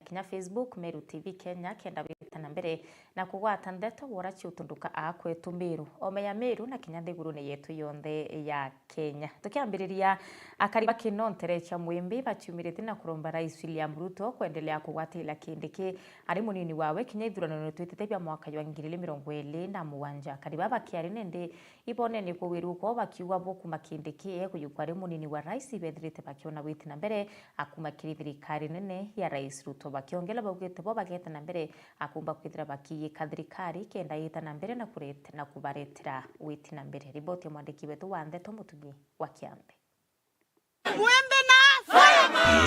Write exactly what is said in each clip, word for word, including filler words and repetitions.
kinya Facebook, Meru T V Kenya, kenda wita na mbere na kugwata ndeto bora ciutunduka aa kwetu Meru, oome ya Meru na kinya nthigurune yetu yonthe ya Kenya. Tukiambiriria, akari ba Kinoo ntere cia Mwimbi baciumirite na kuromba Rais William Ruto kwendelea kugwatira Kindiki ari munini wawe kinya ithuranone twitite bia mwaka jwa ngiri igiri mirongo iri na mugwanja. Akari baa bakiari nindi ibonene kwawirua kwao bakiuga bo kuma Kindiki ekujukwa ari munini wa rais, ibethirite bakiona witi na mbere a kuma kiri thirikari nene ya Rais Ruto. Bakiongela baugite bo bageta na mbere akumba kwithira bakiyika thirikari kenda yita na mbere na kurete-, na kubaretera witi na mbere. Riboti ya mwandiki wetu wa ndeto Mutugi wa Kiambi.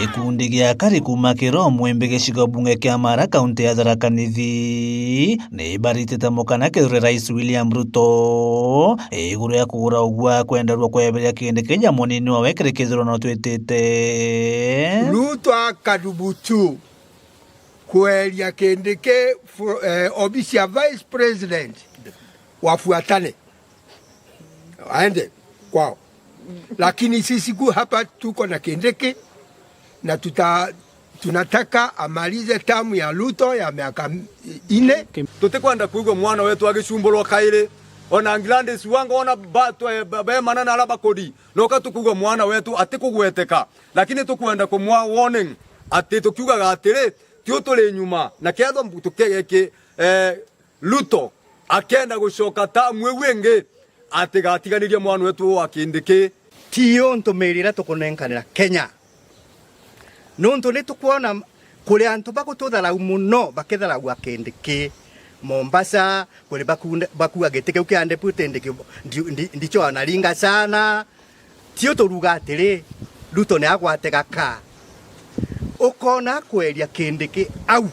Gikundi gia akari kuma Kiroo Mwimbi gicigo bunge kia Mara, kaunti ya Tharaka Nithi, ni baritite mukana kethirwe Rais William Ruto iguru ya kugura ugwa kwenderwa kweberia Kindiki ja munini wawe kiri kithurano twitite. Ruto akadubutu kweria Kindiki fu-, eh, obisi ya Vice President wafuatane, aende kwao. Lakini sisi ku hapa tuko na Kindiki na tuta-, tunataka amalize tamu ya Ruto ya miaka ine. Tutikwenda kuigua mwana wetu agicumburwa kairi. Ona Gladys Wanga, ona ba-, twe-, ba-, bemana na ala bakuri, noka tukuigua mwana wetu atikugweteka. Lakini tukwenda kumwa warning ati tukiugaga atiri, tio turi nyuma, na kethwa mbu-, tuke-, ki-, eh, Ruto akenda gucoka tamu iu ingi, atigatiganirie mwana wetu wa Kindiki. Ti untu miri iria tukunenkanira Kenya. Nuntu ni tukwona kuri antu bagututharau muno, bakitharagua Kindiki. Mombasa, kuri bakunde-, bakua giti kiu kia deputy ndi-, ndi-, ndi-, ndicho analinga sana. Tio turuga atiri, Ruto ni agwate gaka. Ukona kweria Kindiki au.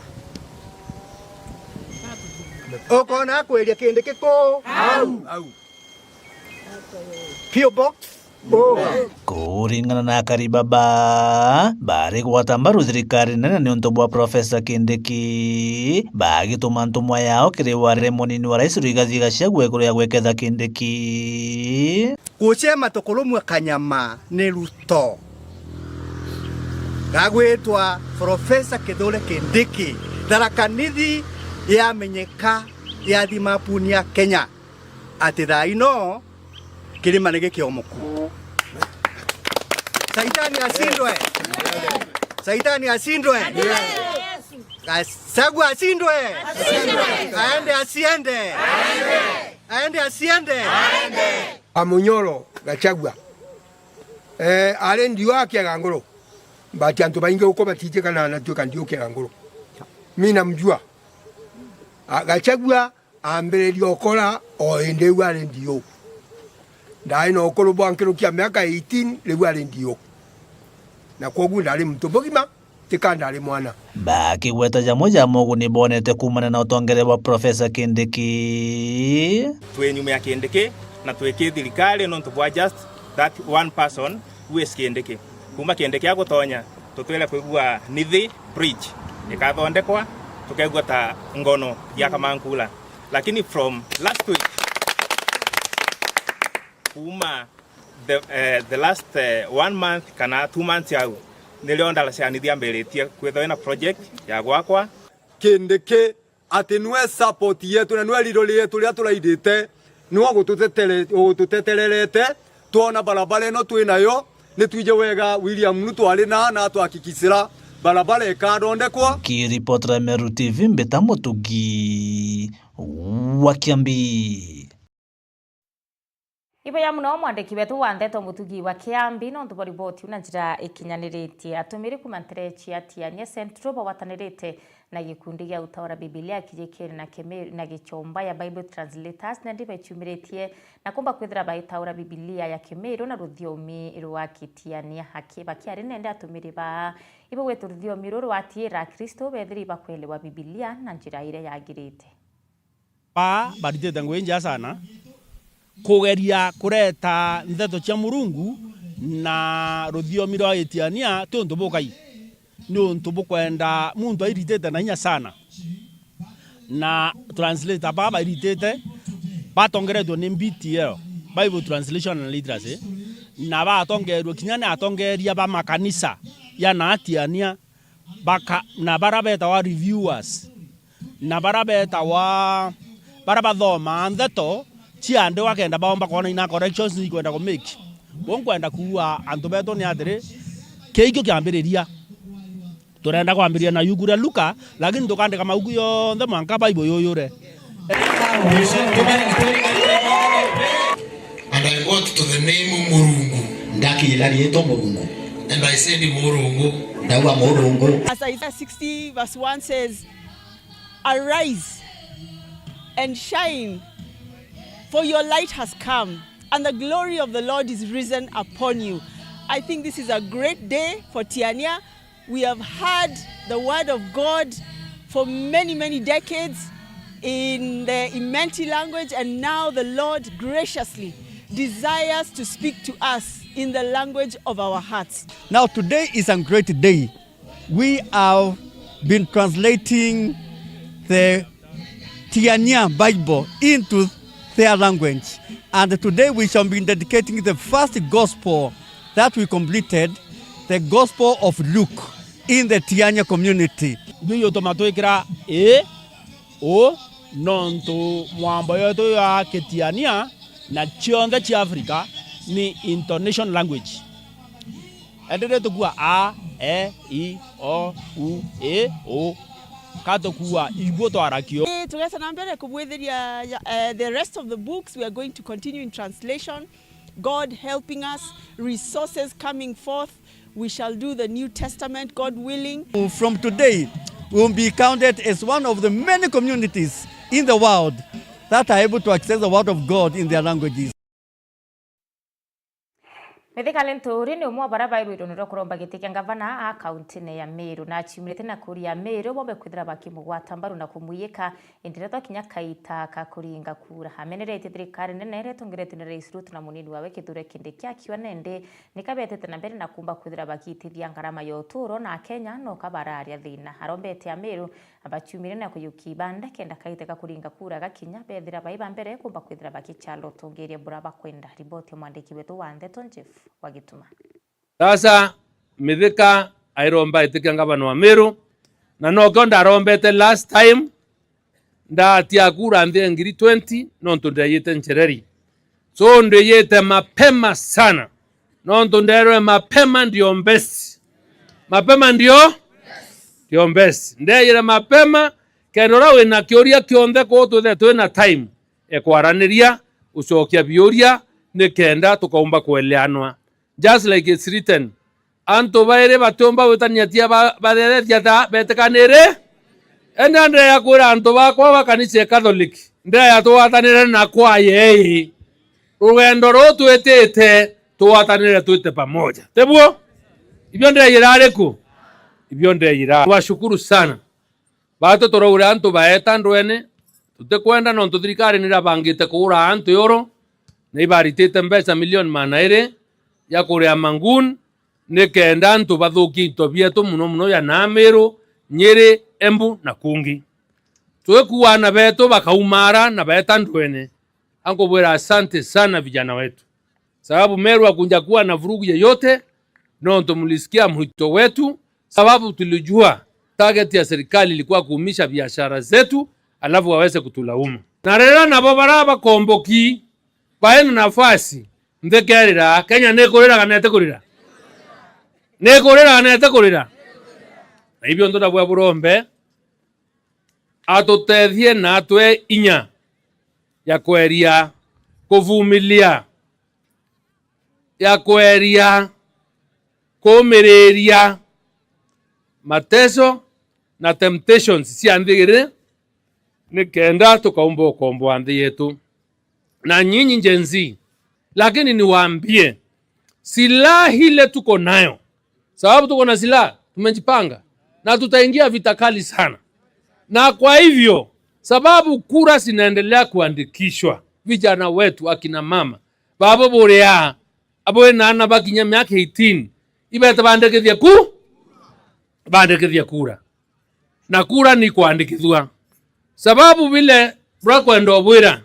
Ukona kweria Kindiki ku? Au. Au. P O Box. Kuringana na akari baba, bari gwata mbaru thirikari nene niuntu bwa Profesa Kindiki, bagituma ntumwa yao kiri wari munini wa rais Rigathi Gachagua iguru ya gweketha Kindiki. Gucema tukurumua kanyama ni Ruto. Gagwitwa Profesa Kithure Kindiki, Tharaka Nithi yamenyeka, yathi mapuni ya Kenya, ati thaa ino kirima ni gikiomoku. Saitani asindwe! Saitani asindwe! Gachagua asindwe! Aende asiende! Aende asiende! Amunyoro Gachagua. Eh, ari ndio akiaga nguru. But antu baingi uko batijikana na tuika ndio kiaga nguru. Mi namjua. A, Gachagua ambiririe ukora o indi iu ari ndio. Ndari na ukuru bwa nkirukia miaka eighteen, riu ari ndio. Na kwoguo ndari muntu mugima. Tika ndari mwana. Bakigweta jamwe ja moguni bonete kuumania na utongeria bwa Profesa Kindiki. Twi nyuma ya Kindiki na twi ki thirikari nontu bwa just that one person who is Kindiki. Kuuma Kindiki agutonya, tutwire kwigua Nithi Bridge ikathondekwa, tukegua ta ngono ya Kamankula. Lakini from last week, kuuma the, eh, the last, eh, one month kana two months au, nirio ndara cia Nithi ambiritie kwithwa ina project ya gwakwa. Kindiki ati nwe support yetu na nwe rirori yetu riria turairite, nwe ugututetere-, ugututetererete, twona barabara ino twi nayo, ni twije wega William Ruto ari na, na atwakikisira barabara ikathondekwa. Kiripotera Meru T V, mbita Mutugi wa Kiambi. Ibuya muno mwandiki wetu wa ndeto Mutugi wa Kiambi nontu bwa riboti iu na njira ikinyaniritie. Atumiri kuuma ntere cia Tiania Central bagwatanirite na gikundi gia Utaora Bibilia kijikiri na Kimiru na Gichomba ya Bible Translators nandi baciumiritie na kumba kwithira baitaura Bibilia ya Kimiru na ruthiomi rwa Kitiania. Aki-, bakiari nende atumiri baa ibugwite ruthiomi ruru rwatiira Akristo bethiri bakwelewa Bibilia na njira iria yagirite. Baa baritite ngugi njega sana kugeria kureta nteto cia Murungu na ruthiomi rwa Gitiania ti untu bukai, ni untu bukwenda muntu airitite na inya sana. Na translator baa bairitite batongeretwe ni B T L, Bible Translation and Literacy, na batongerwe kinya ni atongeria ba makanisa ya na Tiania, Baka-, na bara betawa reviewers, na bara betawa, bara bathomaa ndeto cia ndwaa kenda baomba kwona ina corrections ikwenda ku make. Bo nkwenda kuuga antu betu ni atiri, kii ikio kiambiriria. Turenda kwambiria na yuku ria Luka, lakini tukandika mauku yonthe mwanka Bible yuyure. And I got to the name Murungu. Ndakira riitwa Murungu. And I said, "Murungu." Ndauga, "Murungu." As Isaiah sixty verse one says, "Arise and shine, for your light has come, and the glory of the Lord is risen upon you." I think this is a great day for Tiania. We have heard the word of God for many, many decades in the Imenti language, and now the Lord graciously desires to speak to us in the language of our hearts. Now, today is a great day. We have been translating the Tiania Bible into their language, and today we shall be dedicating the first gospel that we completed, the Gospel of Luke, in the Tiania community. Ndio iyo tuma twikira ii, uu, nontu mwambo yetu ya Kitiania na cionthe cia Africa ni intonation language. Endere tukua a, e, i, o, u, i, u. Ka tukua igwo twarakio. Ii, tugeta na mbere kubwithiria, eh, the rest of the books we are going to continue in translation. God helping us, resources coming forth. We shall do the New Testament, God willing. From today, we will be counted as one of the many communities in the world that are able to access the word of God in their languages. Mithika Linturi ni umwe wa baria bairwirwe ni kuromba giti kia ngavana a kauntine ya Meru, na aciumiritie na kuri ya Meru bombe kwithira bakimugwata mbaru na kumwiyika. Indi riria twakinya kaita ka kuringa kura, ameneretie thirikari nene iria itongeretue ni Rais Ruto na munini wawe Kithure Kindiki, akiuga nende nika betete na mbere na kumba kwithira bagiitithia ngarama ya uturo, na Akenya noka bararia thina. Arombete Ameru abaciumire na kuyukia ibanda kenda kaite ka kuringa kura gakinya, bethira bai ba mbere kumba kwithira bakichala utongeria bura bakwenda. Riboti ya mwandiki wetu wa ndeto Jeff Wagituma. Sasa, Mithika airomba itikia ngavana wa Meru, na nokio ndarombete last time, ndatia kura nthi ya ngiri twenty, nontu ndeyite nchereri. So, ndeyite mapema sana, nontu nderwe mapema ndio best. Mapema ndio? Ndio best. Ndeyire mapema, kenda uria wina kiuria kionthe kuu twithe twina time, ekwaraniria, ucokia biuria, nikenda tukaumba kueleanwa. Just like it's written, antu bairi batiumba gwitania tia ba-, bathethetie ata betikanire. Enda ndeya kwira antu bakwa ba kanisa ya Catholic, ndeya tugwatanire na kwaya ii. Rugendo ruu twitite, tugwatanire twite pamoja. Tiguo? Ibio ndeyira ariku? Ibio ndeyira. Twashukuru sana. Batu turaure antu baeta ndwene, tutikwenda nontu thirikari nirabangite kuura antu yoro, na ibaritite mbeca milioni magana iri ya kuria mangun, nikenda antu bathukie into bietu, muno muno ya Namiru, Nyeri, Embu na kungi. Twikuana betu bakaumara na baeta ndwene. Ankubwira asante sana vijana wetu. Sababu Meru hakujakuwa na vurugu yeyote, nontu mlisikia mwito wetu, sababu tulijua target ya serikali ilikuwa kuumisha biashara zetu, alafu waweze kutulaumu. Na riria nabo baria bakomboki baina nafasi, nthi kerira, Kenya nikurira kana itikurira? Nikurira kana itikurira? Na ibio ntu nabwe burombe, atutethie na atwe inya ya kweria kuvumilia, ya kweria kumiriria mateso na temptations cia nthigiri, nikenda tukaumba ukomboa nthi yetu. Na nyinyi Gen Z, lakini niwaambie, silaha ile tuko nayo, sababu tuko na silaha, tumejipanga na tutaingia vita kali sana. Na kwa hivyo, sababu kura zinaendelea kuandikishwa, vijana wetu, akina mama, babo buria, abo ena ana bakinya miaka eighteen, ibete bandikithia ku-, bandikithia kura. Na kura ni kwandikithua. Sababu vile burakwenda ubwira,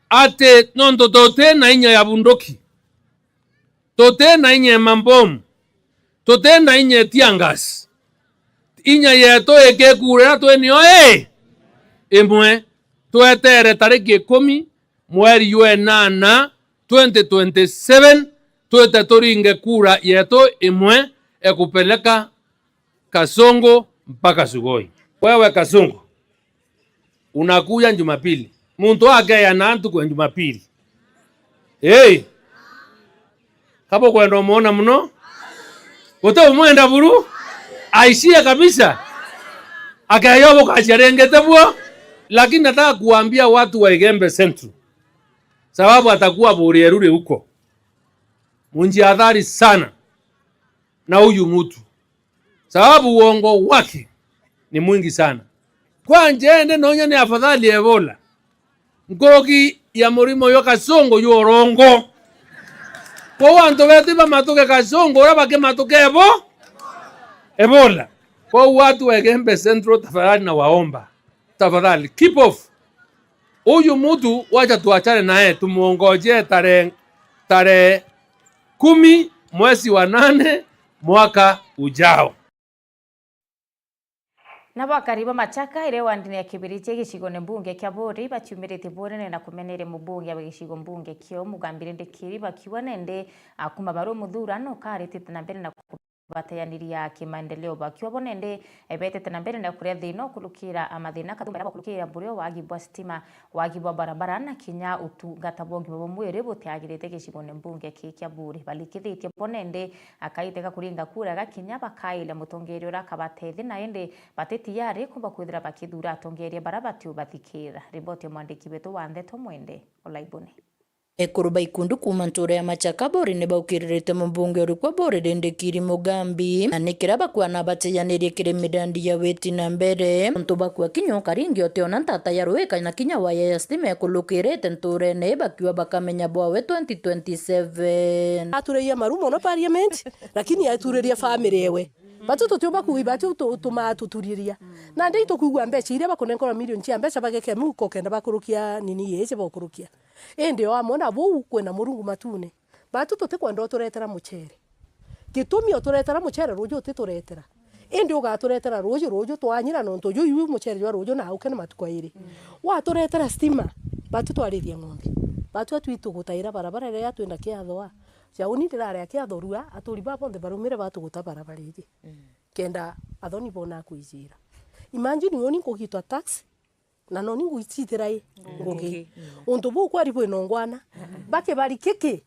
ati nontu tuti na inya ya bunduki, tuti na inya ya mambomu, tuti na inya ya tear gas, Inya yetu ikikuurira twi nio ii imwe. Twetere tariki ikumi mweri jwa enana twenty twenty-seven, twite turinge kura yetu imwe ekupeleka Kasongo mpaka Sugoi. Wewe Kasongo, unakuja Jumapili. Muntu akeya na ntuku ya Jumapili. Hey! Kabo kwenda umuona muno? Guti umwenda buru? Aishie kabisa. Akeya bukacia ringite buo. Lakini nataka kuambia watu wa Igembe Central, sababu atakuwa Burieruri huko. Munjihadhari sana na huyu mtu, sababu uongo wake ni mwingi sana. Kwanja ende nonya ni afadhali Ebola. Nkuruki ya murimo jwa Kasongo jwa urongo. Kwou antu betu ibamatuke Kasongo uria bakimatuke Ebo-, Ebola. Kwou watu wa Igembe Central, tafadhali nawaomba, tafadhali, keep off. Huyu mtu wacha tuachane naye, tumuongoje tarehe, tarehe kumi mwezi wa nane mwaka ujao. Nabo akari ba Machaka iria wandine ya Kibirichia gicigone mbunge kia Buuri baciumiritie bunene na kumeneria mubunge wa gicigo mbunge kiu Mugambi Rindikiri bakiuga nende akuma baru muthurano ukaritite na mbere na kubateyaniria kimaendeleo bakiuga bo nende ebetete na mbere na kuria thina ukurukira amathina kathumba iria bakurukira burio wagi bwa stima, wagi bwa barabara na kinya utungata bwa ugima bwa mwiri butiagirite gicigone mbunge kii kia Buuri. Balikithitie bo nende akaite ga kuringa kura gakinya bakaile mutongeria uria akabatethi na indi bati tiyari kumba kwithira bakithura atongeria bara batiubathikira. Riboti ya mwandiki wetu wa ndeto Mwende Olaibuni. Ekuru ba ikundu kuuma ntuura ya Machaka Buuri ni baukiririte mubunge urikwa Buuri Rindikiri Mugambi, na ni kiria bakwana bateyanirie kiri mirandi ya witi na mbere. Untu bakua kinya ukaringi utiona ntata ya ruika na kinya waya ya stima ikulukirite ntuurene ii bakiuga bakamenya bwawe twenty twenty-seven. Aturirie maru mono parliament, lakini aturirie family ewe. Batu tutiumba kuuga ibatu tu-, tumaa tuturiria. Nandi itukwigua mbeca iria bakunenkerwa milioni cia mbeca bageke mihuko kenda bakurukia nini iji bokurukia. Indi o amwe na buu kwina Murungu matune. Batu tutikwenda uturetera mucere. Gitumi uturetera mucere ruuju utituretera. Indi ugaturetera ruuju, ruuju twanyira nontu juu iu mucere jwa ruuju na auke ni matuku airi. Waturetera stima, batu twarithia ng'ombe. Batu atwi tugutaira barabara iria twina kiathoa. Jauni ndirarea kiatho rua, aturi ba bonthe barumire batuguta barabara iji. Kenda athoni bona kwijira. Imagine uni nkugitwa tax, na noni ngwicitira i ngugi. Untu buu kweri bwina ungwana. Bakibari kiki,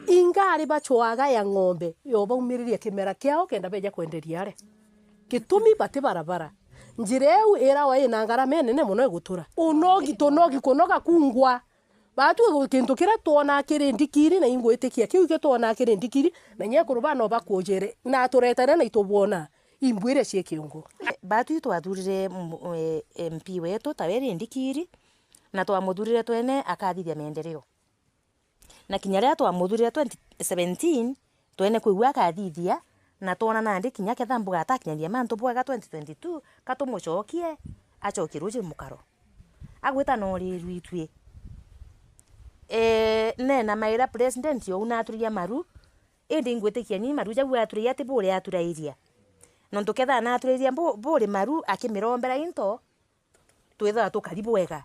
ingari bacwaga ya ng'ombe yobaumiriria kimera kiao kenda beja kwenderia aria. Gitumi bati barabara. Njira iu irawa ina ngarama inene mono igutura. Unogi, tunogi, kunoga kungwa. Batu kintu kiria twonaa kiri ndikiri na ingwitikia kiu ikio twonaa kiri ndikiri, na inya ekuru bana bakujire na turetere na itubwona. Imbwire cie kiungu. Batu itwathurire m-, e, M P wetu tawe ri ndikiri, na twamuthurire twene akathithia maendeleo. Na kinya riria twamuthurire twenty seventeen, twene kwigua akathithia, na twona nandi kinya ketha mbuga atakinyagia mantu bwega twenty twenty-two, ka tumucokie, acokie ruuji mukaro. Agwita noorirwe itwi. Ee, nena maira president ou naaturiria maru, indi ingwitikia ni maru jau aturiria ti buri aturairia. Nontu ketha naaturairia bu-, buri maru akimirombera into, twithagwa tukari bwega.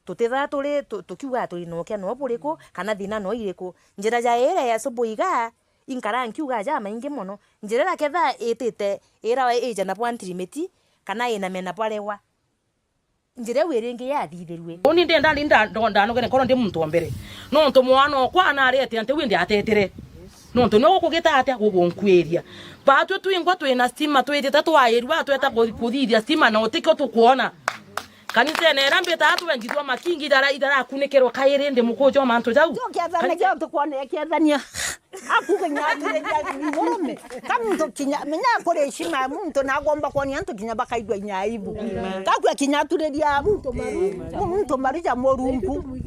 Tutithagwa turi, tu-, tukiugaga turi na ukeno buriku, kana thina no iriku. Njira ja iria ya subu iga, inkara nkiugaga jamaingi mono. Njira iria ketha itite, irawa ija na bwa ntirimiti, kana iname na bwa rewa. Njira iu iringi yathithirue. Uni ndenda ni nda-, ndo-, ndanogere nkoro ndi muntu wa mbere. Nontu mwana okwa anarete ante wi ndi atetire. Nontu nio gukugita atia gugunkwiria. Batwe twingwa twina stima twitite twairua tweta ku-, kuthithia stima na utikio tukwona. Kanisene iria mbitaga twendithua makingi ithara-, itharakunikirwa kairi ndi mukuju wa mantu jau. Tukiathanagia tukwonere kiathania. Aku kinya atureria iburume. Ka muntu kinya, menya kuri heshima ya muntu na agomba kwonia antu kinya bakaigua inya aibu. Kakua kinya atureria muntu maru, muntu maru ja Murungu.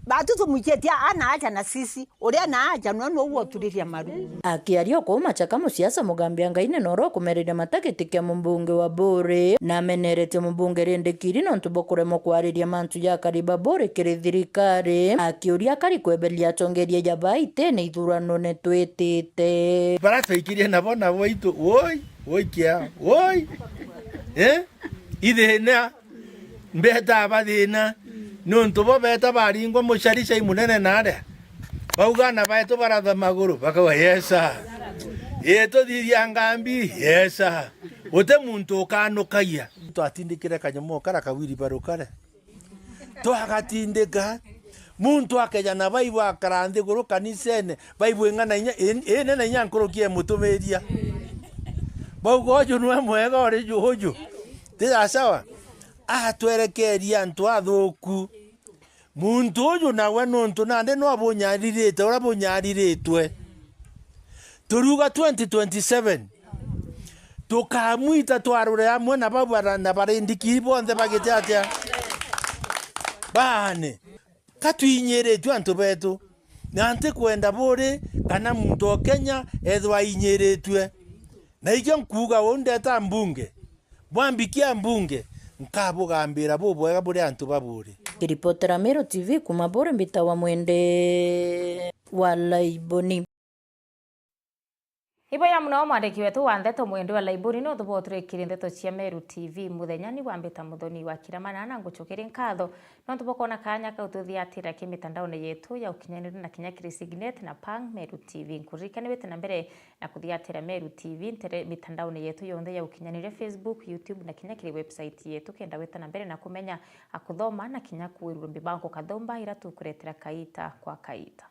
Batu tumwikitie ana aja na sisi. Uria na aja no noguo uturiria maru. Akiaria o kuu Machaka, musiasa Mugambi Angaine noro kumereria matagitikia mubunge wa Buuri, na ameneretie mubunge Rindikiri nontu bwa kuremwa kwariria mantu ja akari ba Buuri kiri thirikari, akiuria akari kweberia atongeria ja baitene ithuranone twitite. Bara twaikirie nabo na waitu, woi, Woi kia, woi. Eh? Ithina. Mbeta bathina. Nontu bo beta baringwa mucari cai munene naria. Bauga na baetu baratha maguru, bakauga, "Yes, sir." Ituthithia ngambi, "Yes, sir." Uti muntu ukanukagia. Twatindikire kanyamo kara kawiri barukare. Twagatindika. Muntu akeja na baibu akara nthiguru kanisene, baibu ing'ana inya, i-, inene inya nkuruki e mutumiria. Bauga, "Uju nwe mwega uri ju-, uju." Ti ya sawa? Atwerekeria antu athuku. Muntu uju nawe nontu nandi no abunyaririte, uria bunyariritwe. Turiuga twenty twenty-seven, tukamwita twarure amwe na bau bara-, na barindiki bonthe bagite atia? Baane. Ka twinyiritue antu betu. Na ntikwenda buri kana muntu o Kenya ethwa ainyiritue. Na ikio nkuuga uu ndeta mbunge. Bwambikia mbunge, nkabugambira bubwega buri antu ba buri. Kiripotera Meru T V kuma buri mbita wa mwende wa Laiboni. Iboya muno mwandiki wetu wa ndeto mwende wa Laiboni, no tuboturikiri ndeto cia Meru T V muthenya ni wambita muthoni wa Kiramana na ngucukiri nkatho nontu bokona kanya kau tuthiatira ki mitandaone yetu ya ukinyaniri na kinya kiri Signet na Pang Meru T V. Nkuririkane wite na mbere na kuthiatira Meru T V ntere mitandaone yetu yonthe ya ukinyanire, Facebook, YouTube na kinya kiri website yetu, kenda wita na mbere na kumenya, a kuthoma na kinya kwirua mbibango kathomba ira tukuretera kaita kwa kaita.